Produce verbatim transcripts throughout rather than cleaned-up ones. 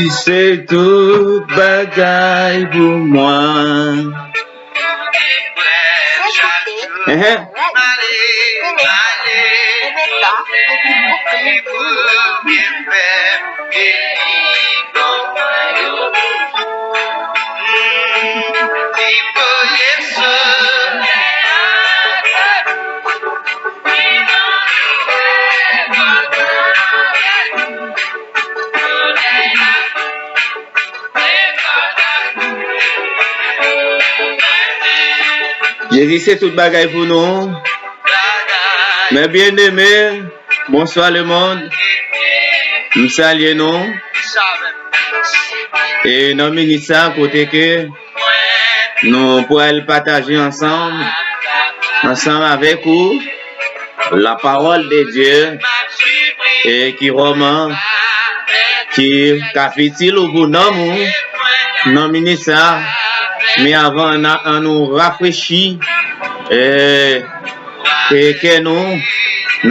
Se tout bagay pou mwen. Enhen. Jezi se tout bagay pou nou. Mes bien-aimés, bonsoir le monde. M salye nou. E nan minit sa, kote ke nou pral pataje ansanm, ansanm avèk ou, la parole de Dieu, e ki vrèman, ki ka itil ou pou nanm ou, nan minit sa, men avan, ann, ann nou rafrechi, e, e kè nou,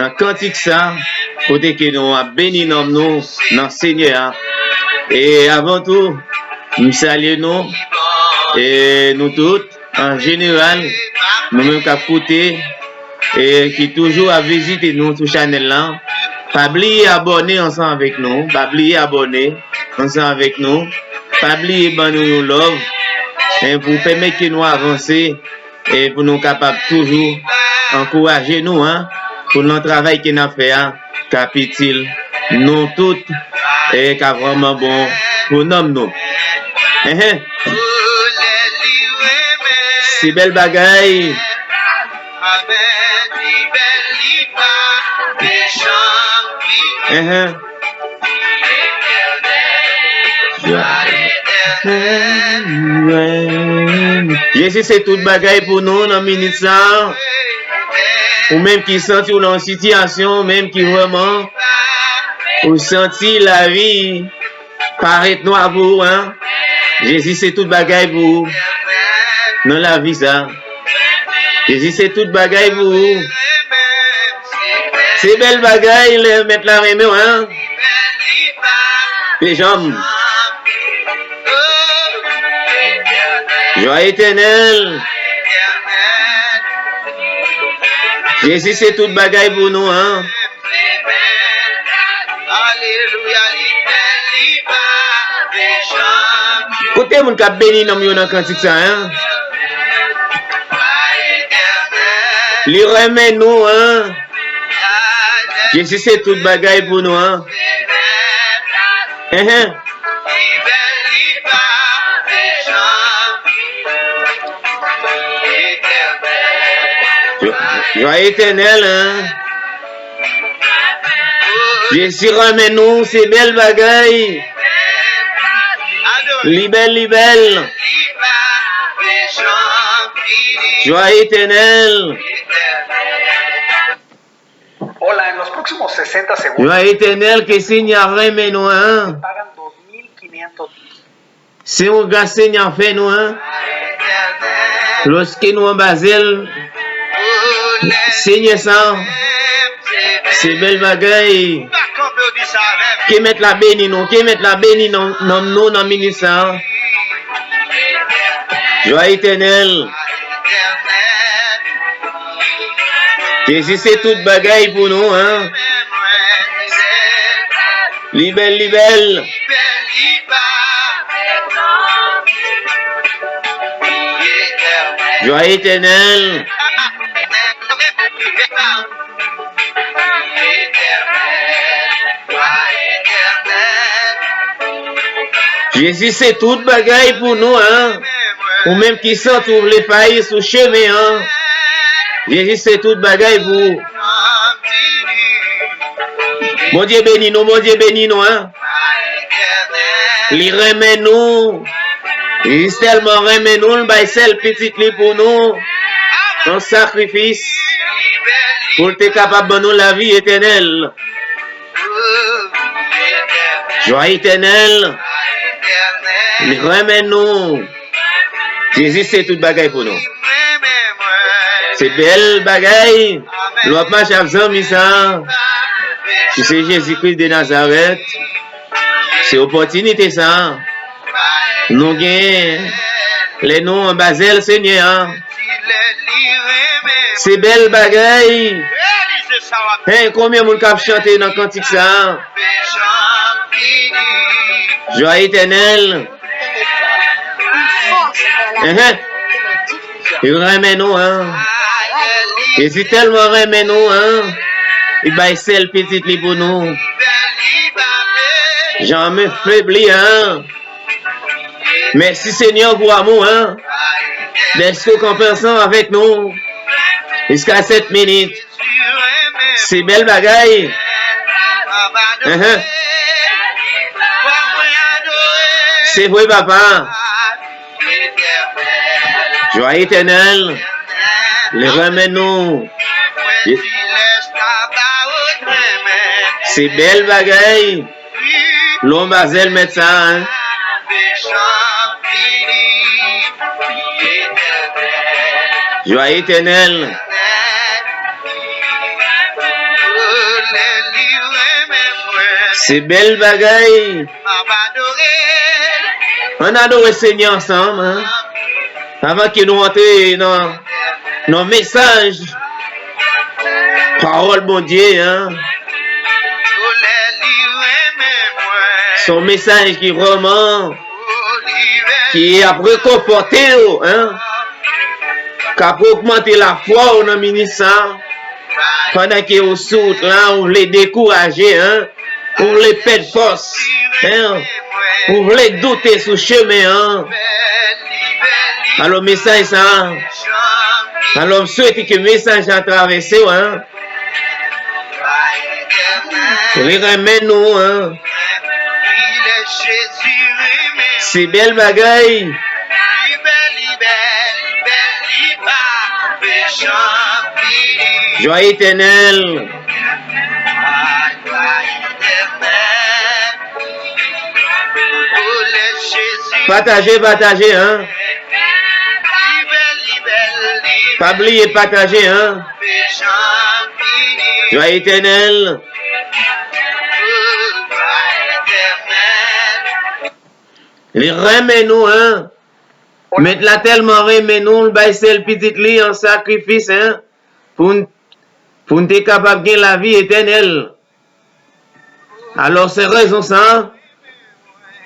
nan kantik sa, kote ke nou ap beni nanm nou, nan Senyè a. E avan tou, m salye nou, e nou tout, an jeneral, nou menm k ap koute, e ki toujou ap vizite nou sou chanèl la, pa bliye abòne ansanm avèk nou, pa bliye abòne ansanm avèk nou, pa bliye ban nou yon love, e pou pèmèt ke nou avanse, e pou nou kapab toujou ankouraje nou, an, pou nan travay ke n ap fè a, k ap itil nou tout, e k ap vrèman bon pou nanm nou. Enhen. Se bèl bagay. Enhen. Jezi se tout bagay pou nou nan minit sa. Ou menm ki santi w nan yon sitiyasyon, ou menm ki vrèman, ou santi lavi parèt nwa pou ou, an. Jezi se tout bagay pou ou nan lavi sa. Jezi se tout bagay pou ou. Se bèl bagay lè Mèt la renmen w, an. Pe janm. Jwa etènèl. Jezi se tout bagay pou nou, an. Alelouya, li bèl, li pa desann. Kote moun k ap beni nanm yo nan kantik sa, en? Li renmen nou, en? Jezi se tout bagay pou nou, en? Enhen. Jwa etènèl, en? Jezi renmen nou, se bèl bagay. Li bèl, li bèl. Jwa etènèl. Hola, en los próximos sesenta segundos. Jwa etènèl ke Senyè a renmen nou, en? Pagan dos mil quinientos. Se yon gras Senyè a fè nou, en? Lòske nou anba zèl Senyè sa, se bèl bagay. Ke Mèt la beni nou, ke Mèt la beni nanm nou nan minit sa. Jwa etènèl. Jezi se tout bagay pou nou, en? Li bèl, li bèl. Jwa etènèl. Jezi se tout bagay pou nou, en? Ou menm ki santi w vle fayi sou chemen an, Jezi se tout bagay pou ou. Bondye beni nou, Bondye beni nou, en? Li renmen nou. Li tèlman renmen nou, l bay sèl pitit li pou nou, an sakrifis, pou l te kapab ban nou lavi etènèl. Jwa etènèl. Li renmen nou. Jezi se tout bagay pou nou. Se bèl bagay. Lè w ap mache ak zanmi sa, ki se Jezi Kris de Nazarèt, Se opòtinite sa a nou genyen lè nou anba zèl Senyè a. Se bèl bagay. Hey, konbyen moun k ap chante nan kantik sa a? Jwa etènèl. Enhen. Li renmen nou, en. Jezi tèlman renmen nou, en. Li bay sèl pitit li pou nou. Janm febli, en. Mèsi Senyè pou amou, en. Dèske w kanpe ansanm avèk nou jiska sèt minit. Se bèl bagay. Enhen. Se vre, papa. Jwa etènèl. Li renmen nou. Se bèl bagay. Lè w anba zèl mèt sa a, en. Jwa etènèl. Se bèl bagay. Ann adore Senyè ansanm, en. Anvan ke nou antre nan, nan mesaj pawòl Bondye, en. Se yon mesaj ki vrèman, ki ap rekonfòte w, en. K ap ogmante lafwa w nan minit sa a. Pandan ke w sou wout la, ou vle dekouraje, en. Ou vle pèd fòs, en. Ou vle doute sou chemen an. Alò, mesaj sa a, alò, m swete ke mesaj sa a travèse w, en. Li renmen nou, en. Se bèl bagay. Jwa etènèl. Pataje, pataje, en. Pa bliye pataje, en. Jwa etènèl. Li renmen nou, en. Mèt la tèlman renmen nou, l bay sèl pitit li an sakrifis, en, pou n, pou n te kapab gen lavi etènèl. Alò, se rezon sa a,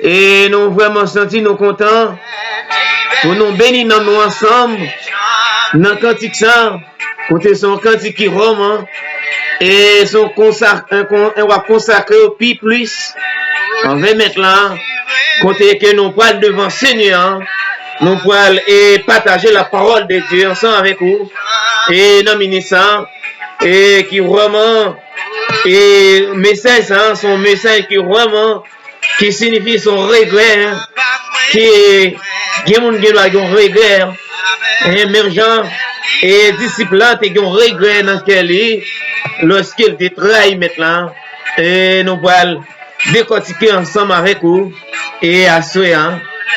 e nou vrèman santi nou kontan pou nou beni nanm nou ansanm nan kantik sa a, kote se yon kantik ki vrèman, e se yon konsa-, yon kon-, yon w ap konsakre w pi plis anvè Mèt la, kote ke nou pral devan Senyè a, nou pral, e, pataje la parole de Dieu ansanm avèk ou, e nan minit sa a, e ki vrèman, e mesaj sa a, se yon mesaj ki vrèman, ki siyifi se yon regrè, en, ki gen moun gen dwa gen yon regrè, en, menm jan, e disip la te gen yon regrè nan kè li, lòske l te trayi Mèt la, e nou pral dekòtike ansanm avèk ou, e aswè a,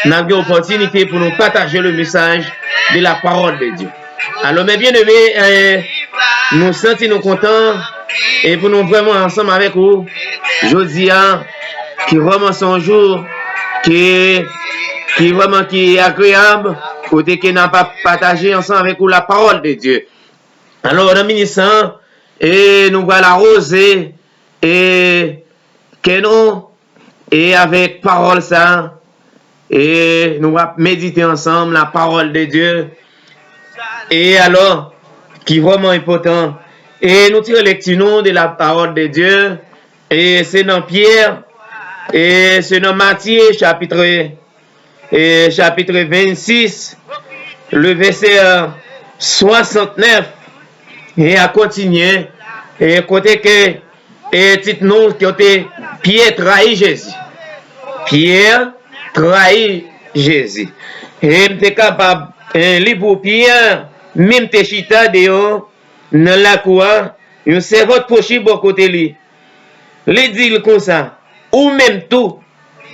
n ap gen opòtinite pou nou pataje le message de la parole de Dieu. Alò, mes bien-aimés, eh, nou santi nou kontan, e pou nou vrèman ansanm avèk ou, jodi a, ki vrèman se yon jou, ki, ki vrèman ki agreyab, kote ke n ap pataje ansanm avèk ou la parole de Dieu. Alò, nan minit sa a, e nou pral awoze, e kè nou, e avèk pawòl sa a, e nou ap medite ansanm la parole de Dieu. E alò, ki vrèman enpòtan, e nou tire lekti nou de la parole de Dieu, e se nan Pyè, e se nan Matye, chapitre, e chapitre vennsis, le vèsè swasantnèf, e a kontinye, e kote ke, e tit nou, kote Pyè trayi Jezi. Pyè trayi Jezi. E m te kapab, e, li pou Pyè, menm te chita deyò nan lakou a, yon sèvant pwoche bò kote li. Li di l konsa, ou menm tou,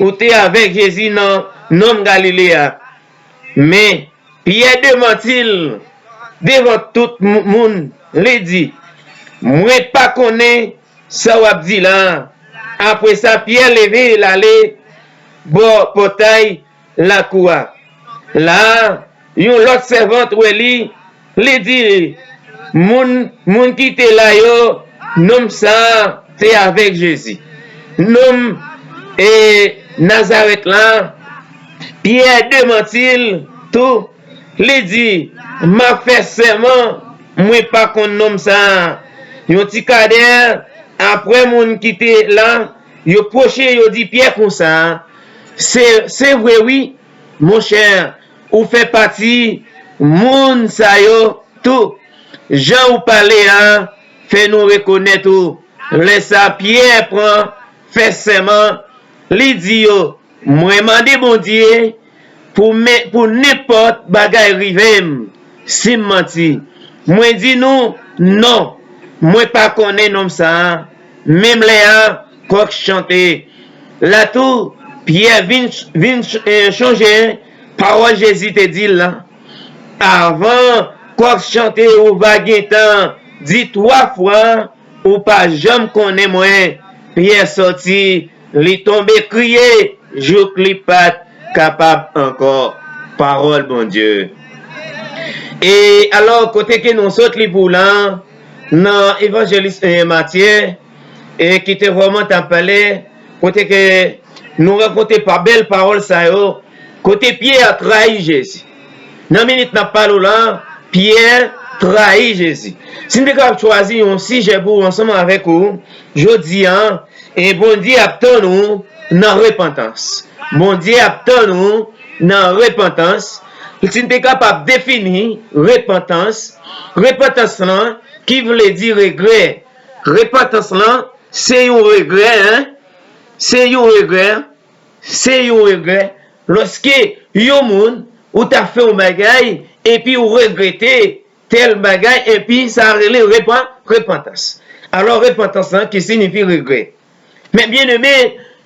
ou te avèk Jezi nan nonm Galile a. Men, Pyè demanti l devan tout m-, moun, li di, mwen pa konnen sa w ap di la a. Apre sa, Pyè leve l ale bò pòtay lakou a. La a, yon lòt sèvant wè li, li di, moun, moun ki te la yo, nonm sa a te avèk Jezi. Nonm e Nazarèt la, Pyè demanti l tou, li di, m ap fè sèman, mwen pa konn nonm sa a. Yon ti kadè apre, moun ki te la yo pwoche, yo di Pyè konsa, se, se vre wi, monchè, ou fè pati moun sa yo tou. Jan ou pale a fè nou rekonèt ou. Lè sa a, Pyè pran, fè sèman, li di yo, mwen mande Bondye pou, men, pou nenpòt bagay rive m, si m manti. Mwen di nou, non, mwen pa konnen nonm sa a. Menm lè a, kòk chante. La tou, Pyè vin, vin eh, chonje pawòl Jezi te di l lan. Avan kòk chante, ou va gentan di twa fwa, ou pa janm konnen mwen. Pyè sòti, li tonbe kriye, jouk li pa t kapab ankò. Pawòl Bondye. E alò, kote ke nou sot li pou la, nan Evanjelis eh, Matye, e ki te vrèman t ap pale, kote ke nou rankontre pa bèl pawòl sa yo, kote Pyè trayi Jezi. Nan minit n ap pale w la, Pyè trayi Jezi. Si n te kapab chwazi yon sijè pou ansanm avèk ou, jodi a, e Bondye ap tann ou nan repantans. Bondye ap tann ou nan repantans. Si n te kapab defini repantans, repantans lan ki vle di regrè. Repantans lan, se yon regrè, en. Se yon regrè. Se yon regrè. Lòske yon moun, ou ta fè yon bagay, epi ou regrete tèl bagay, epi sa rele repan, repantans. Alò, repantans lan ki siyifi regrè. Men byeneme,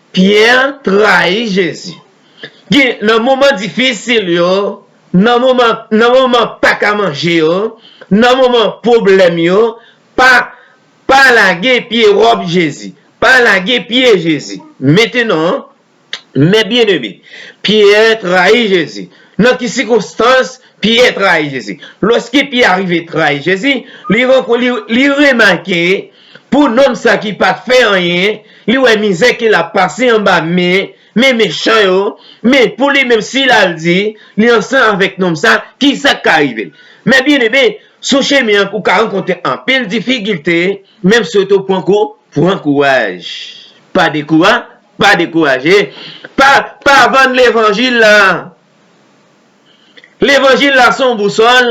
Pyè trayi Jezi. Gen, nan moman difisil yo, nan moman, nan moman pa ka manje yo, nan moman pwoblèm yo, pa, pa lage pye wòb Jezi. Pa lage pye Jezi. Mentenan, men byeneme, Pyè trayi Jezi. Nan ki sikonstans Pyè trayi Jezi? Lòske Pyè rive trayi Jezi, li ranko-, li, li remake pou nonm sa ki pa t fè anyen, li wè mizè ke l ap pase anba men, men mechan yo, men pou li menm si l al di, li ansanm avèk nonm sa, ki sa k ka rive l? Men byeneme, sou chemen an, ou ka rankontre anpil difikilte, menm si w te pran kou, pran kouraj. Pa dekoura-, pa dekouraje. Pa, pa vann levanjil la. Levanjil la se yon bousòl.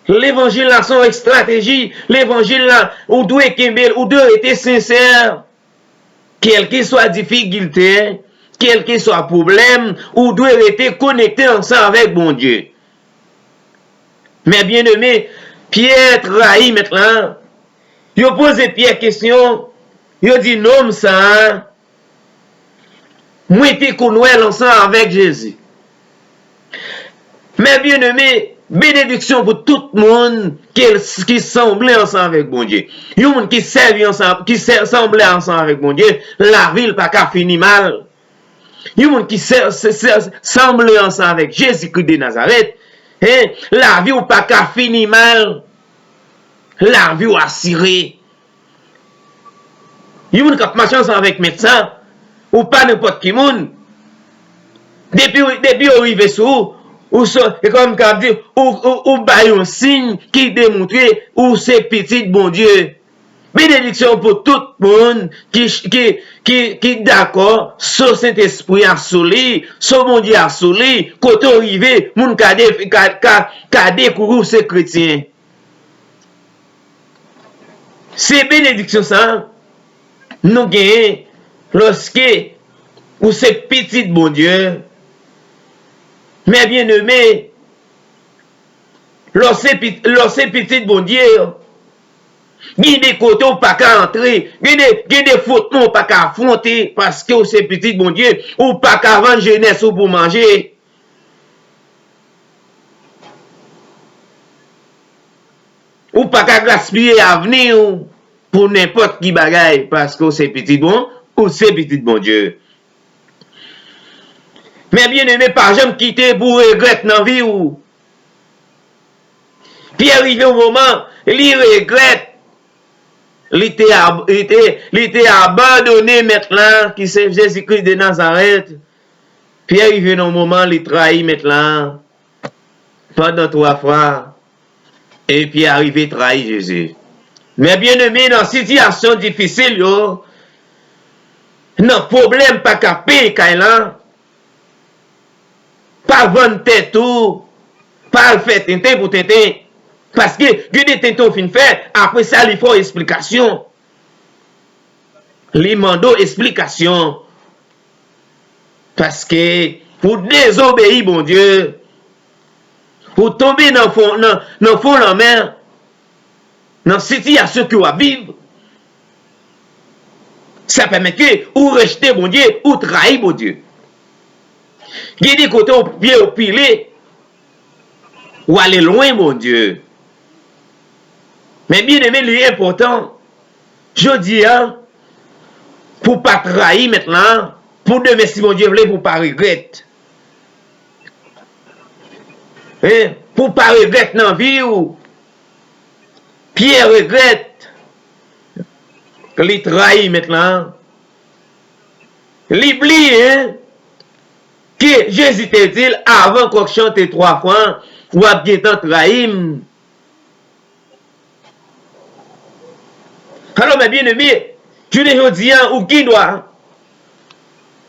Levanjil la se yon estrateji. Levanjil la, ou dwe kenbe l, ou dwe rete sensè. Kèlkeswa difikilte, kèlkeswa pwoblèm, ou dwe rete konekte ansanm avèk Bondye. Men byeneme, Pyè trayi Mèt la. Yo poze Pyè kesyon, yo di, nonm sa a, mwen te konn wè l ansanm avèk Jezi. Men byeneme, benediksyon pou tout moun ki, ki sanble ansanm avèk Bondye. Yon moun ki sèvi ansanm, ki sè-, sanble ansanm avèk Bondye, lavi l pa ka fini mal. Yon moun ki sè-, sè-, sè-, sanble ansanm avèk Jezikri de Nazarèt, en, lavi w pa ka fini mal. Lavi w asire. Yon moun k ap mache ansanm avèk Mèt sa, ou pa nenpòt ki moun. Depi, depi yo rive sou ou, ou so-, e kòm m ka di, ou, ou, ou bay yon siy ki demontre ou se pitit Bondye. Benediksyon pou tout moun ki, ki, ki, ki dakò, so Sentespri a sou li, so Bondye a sou li, kote w rive, moun ka de-, ka, ka, ka dekouvri w se kretyen. Se benediksyon sa a nou genyen lòske ou se pitit Bondye. Men byeneme, lè w se pi-, lè w se pitit Bondye, gen de kote w pa ka antre, gen de, gen de fwotman w pa ka afwonte, paske w se pitit Bondye, ou pa ka vann jenès ou pou manje. Ou pa ka gaspiye avni w pou nenpòt ki bagay, paske w se pitit Bon-, ou se pitit Bondye. Men byeneme, pa janm kite pou w regrèt nan vi w. Pyè rive yon moman, li regrèt. Li te, ab- li te, li te abandone Mèt la, ki se Jezi Kris de Nazarèt. Pyè rive nan yon moman, li trayi Mèt la pandan twa fwa. Epi arive trayi Jezi. Men byeneme, nan sitiyasyon difisil yo, nan pwoblèm pa ka peye kay la, pa vann tèt ou, pa al fè tenten pou tenten. Paske gen de tenten w fin fè, apre sa li fè w esplikasyon. Li mande w esplikasyon. Paske ou dezobeyi Bondye, ou tonbe nan fon, nan, nan fon lanmè, nan sitiyasyon ke w ap viv, sa pèmèt ke ou rejte Bondye, ou trayi Bondye. Gen de kote w pye w pile, w ale lwen Bondye. Men byeneme, li enpòtan jodi a pou w pa trayi Mèt la, pou demen, si Bondye vle, pou w pa regrèt. Hein? Pou w pa regrèt nan vi w. Pyè regrèt. Li trayi Mèt la. Li bliye ke Jezi te di l, "Avan kòk chante twa fwa, w ap gentan trayi m." Alò, men byeneme, jounen jodi a, ou gen dwa,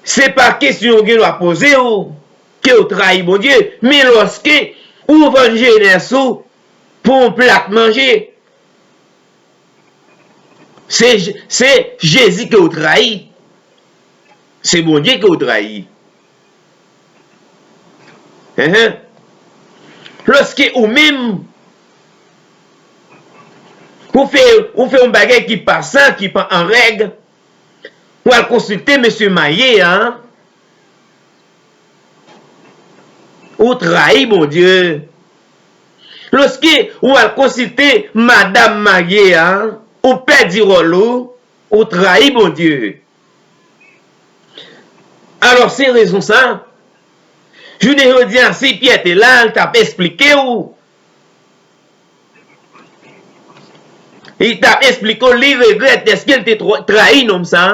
se pa kesyon yo gen dwa poze w, ke w trayi Bondye, men lòske ou vann jenès ou pou yon plat manje, se, se Jezi ke w trayi. Se Bondye ke w trayi. Enhen. Lòske ou menm, ou fè, ou fè yon bagay ki pa san, ki pa an règ, ou al konsilte mesye marye a, ou trayi Bondye. Lòske ou al konsilte madanm marye a, ou pèdi wòl ou, ou trayi Bondye. Alò, se rezon sa, jounen jodi a, si Pyè te la, l t ap esplike w. Li t ap esplike w, li regrèt dèske l te tro-, trayi nonm sa.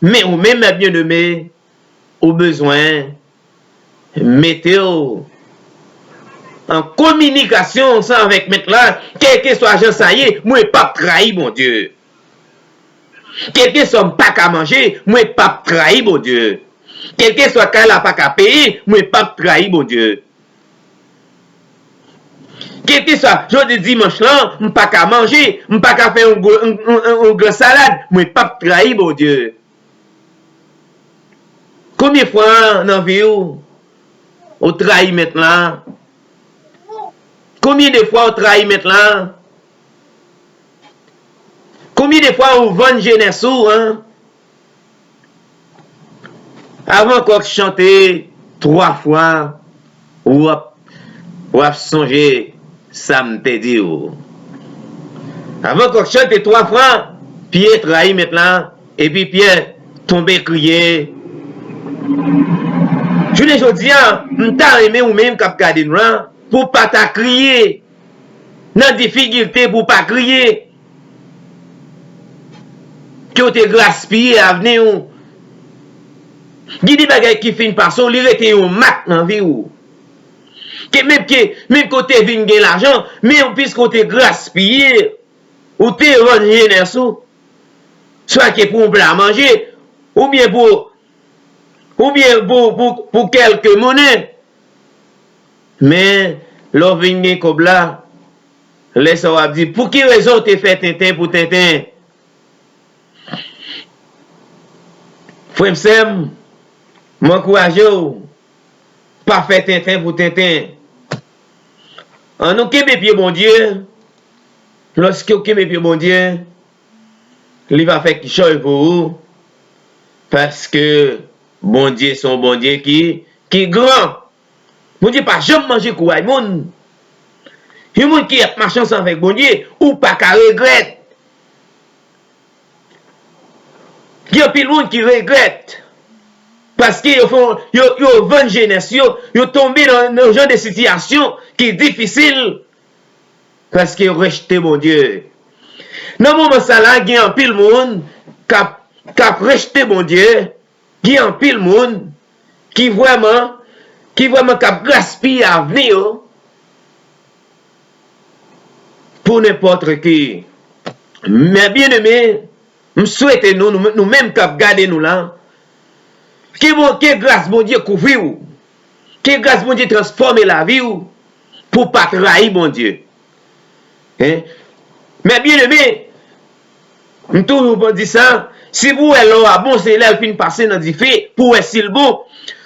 Men ou menm, men byeneme, ou bezwen mete w an kominikasyon ansanm avèk Mèt la, kèlkeswa jan sa ye, mwen p ap trayi Bondye. Kèlkeswa m pa ka manje, mwen p ap trayi Bondye. Kèlkeswa kay la pa ka peye, mwen p ap trayi Bondye. Kèlkeswa jodi dimanch lan, m pa ka manje, m pa ka fè yon gwo, yon, yon, yon, yon gran salad, mwen p ap trayi Bondye. Konbyen fwa nan vi w, ou trayi Mèt la? Konbyen de fwa ou trayi Mèt la? Konbyen de fwa ou vann jenès ou, an? Avan kòk chante twa fwa, w ap, w ap sonje sa m te di w. Avan kòk chante twa fwa, Pyè trayi Mèt la, epi Pyè tonbe kriye. Jounen jodi a, m ta renmen ou menm k ap gade nou la, pou w pa ta kriye nan difikilte, pou w pa kriye ke w te gaspiye avni w. Gen de bagay ki fin pase w, li rete yon mak nan vi w. Ke menm ke, menm ke w te vin gen lajan, men piske w te gaspiye, ou te vann jenès ou, swa ke pou yon pla manje, oubyen pou, oubyen pou, pou, pou kèlke monnen. Men, lè w vin gen kòb la, lè sa w ap di, "Pou ki rezon w te fè tenten pou tenten?" Frè m, sè m, m ankouraje w, pa fè tenten pou tenten. Ann nou kenbe pye Bondye. Lòske w kenbe pye Bondye, li va fè kichòy pou ou, paske Bondye se yon Bondye ki, ki gran. Bondye pa janm manje kouray moun. Yon moun ki ap mache ansanm avèk Bondye, ou pa ka regrèt. Gen anpil moun ki regrèt Paske yo fè, yo, yo vann jenès yo, yo tonbe nan, nan jan de sitiyasyon ki difisil. Paske yo rejte Bondye. Nan moman sa la, gen anpil moun k ap, k ap rejte Bondye. Gen anpil moun ki vrèman, ki vrèman k ap gaspiye avni yo pou nenpòt ki. Men byeneme, m swete nou, nou, nou menm k ap gade nou la, ke, bon, ke gras Bondye kouvri w, ke gras Bondye transfòme lavi w pou w pa trayi Bondye. Hein? Men byeneme, m toujou di sa, si pou wè lò a bon, se lè l fin pase nan dife, pou wè si l bon.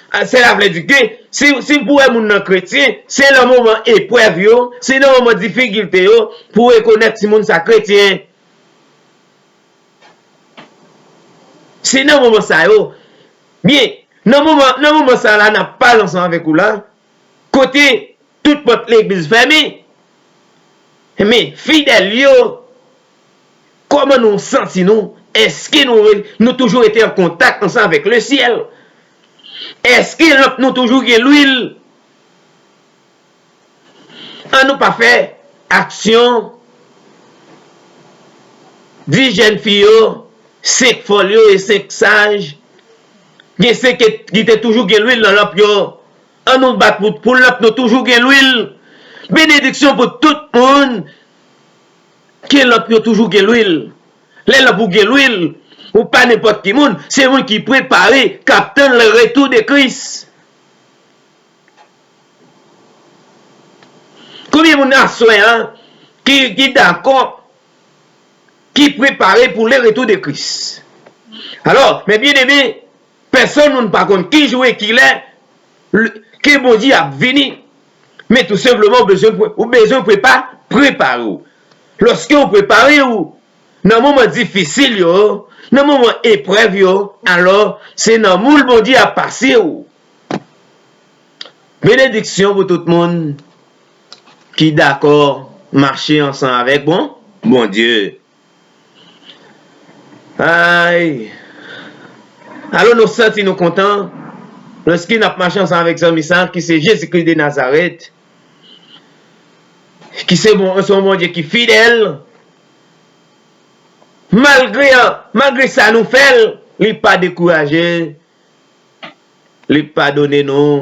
Ah, sela vle di ke si, si pou wè moun nan kretyen, se nan moman eprèv yo, se nan moman difikilte yo, pou rekonèt si moun sa kretyen. Se nan moman sa yo. Byen, nan moman, nan moman sa la, n ap pale ansanm avèk ou la, kote tout pòt legliz fèmen. Men, fidèl yo, kòman nou santi nou? Èske nou re-, nou toujou rete an kontak ansanm avèk lesyèl? Èske lanp nou toujou gen lwil? An nou pa fè aksyon. Dis jèn fi yo, senk fòl yo e senk saj. Gen senk ki, ki te toujou gen lwil nan lanp yo. An nou bat pou, pou lanp nou toujou gen lwil. Benediksyon pou tout moun ke lanp yo toujou gen lwil. Lè lanp ou gen lwil, ou pa nenpòt ki moun, se moun ki prepare, k ap tann le retour de Christ. Konbyen moun aswè a ki, ki dakò, ki prepare pou le retour de Christ? Alò, men byeneme, pèsonn moun pa konn ki jou e ki lè l-, ke Bondye ap vini. Men tou senpleman, ou bezwen pre-, ou bezwen prepa-, prepare w. Lòske w prepare w, nan moman difisil yo, nan moman eprèv yo, alò, se nan moul Bondye ap pase w. Benediksyon pou tout moun ki dakò mache ansanm avèk bon, Bondye. Ay! Alò, nou santi nou kontan lòske n ap mache ansanm avèk zanmi sa a, ki se Jezikri de Nazarèt, ki se bon, se yon Bondye ki fidèl. Malgre, malgre sa nou fè l, li pa dekouraje, li padone nou,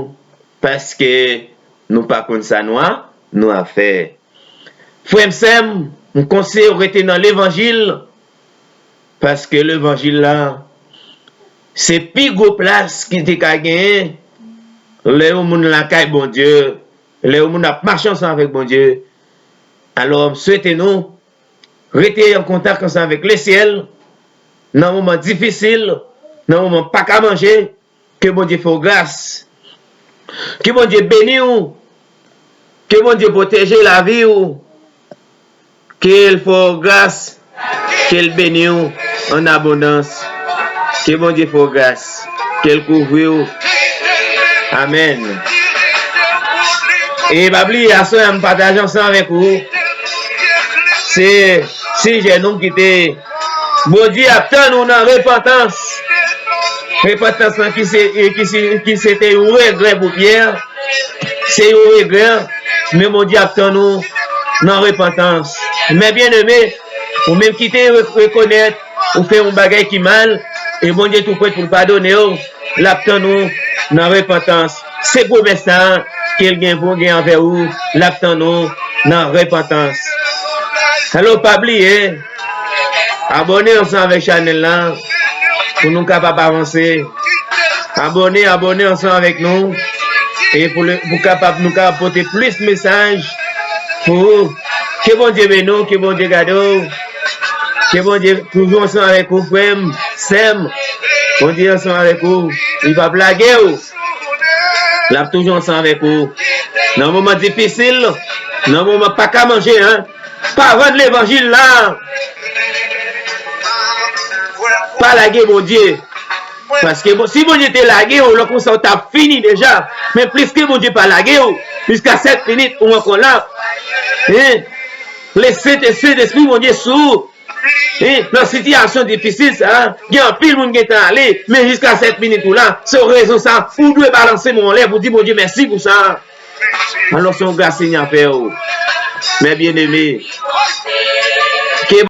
paske nou pa konn sa nou a, nou a fè. Frè m, sè m, m konseye w rete nan levanjil, paske levanjil la, se pi gwo plas ki te ka genyen lè yon moun lakay Bondye, lè yon moun ap mache ansanm avèk Bondye. Alò, m swete nou rete an kontak ansanm avèk lesyèl, nan moman difisil, nan moman pa ka manje, ke Bondye fè w gras. Ke Bondye beni w. Ke Bondye pwoteje lavi w. Ke l fè w gras. Ke l beni w an abondans. Ke Bondye fè w gras. Ke l kouvri w. Amèn. E pa bliye, aswè a m pataje ansanm avèk ou. Se sijè nou kite. Bondye ap tann ou nan repantans. Repantans lan ki se, ki se, ki se te yon regrè pou Pyè. Se yon regrè, men Bondye ap tann ou nan repantans. Men byeneme, ou menm ki te re-, rekonèt ou fè yon bagay ki mal, e Bondye tou prèt pou l padone w, l ap tann ou nan repantans. Se pwomès sa a ke l gen pou gen anvè ou, l ap tann ou nan repantans. Alò, pa bliye, abòne ansanm avèk chanèl la pou nou kapab avanse. Abòne, abòne ansanm avèk nou. E pou le, pou kapab, nou kapab pote plis mesaj pou ou. Ke Bondye beni w, ke Bondye gade w. Ke Bondye toujou ansanm avèk ou, frè m, sè m. Bondye ansanm avèk ou. Li p ap lage w. L ap toujou ansanm avèk ou. Nan moman difisil, nan moman pa ka manje, en. Pa vann levanjil la. Pa lage Bondye. Paske bon, si Bondye te lage w, lè konsa w t ap fini deja. Men pliske Bondye pa lage w, jiska sèt minit ou ankò la. Hein? Lese Sentespri Bondye sou ou. Hein, nan sitiyasyon difisil sa, gen anpil moun gentan ale, men jiska sèt minit ou la, se rezon sa, ou dwe balanse men w anlè pou di Bondye mèsi pou sa. Alò, se yon gras Senyè a fè w. Mes bien-aimés, ke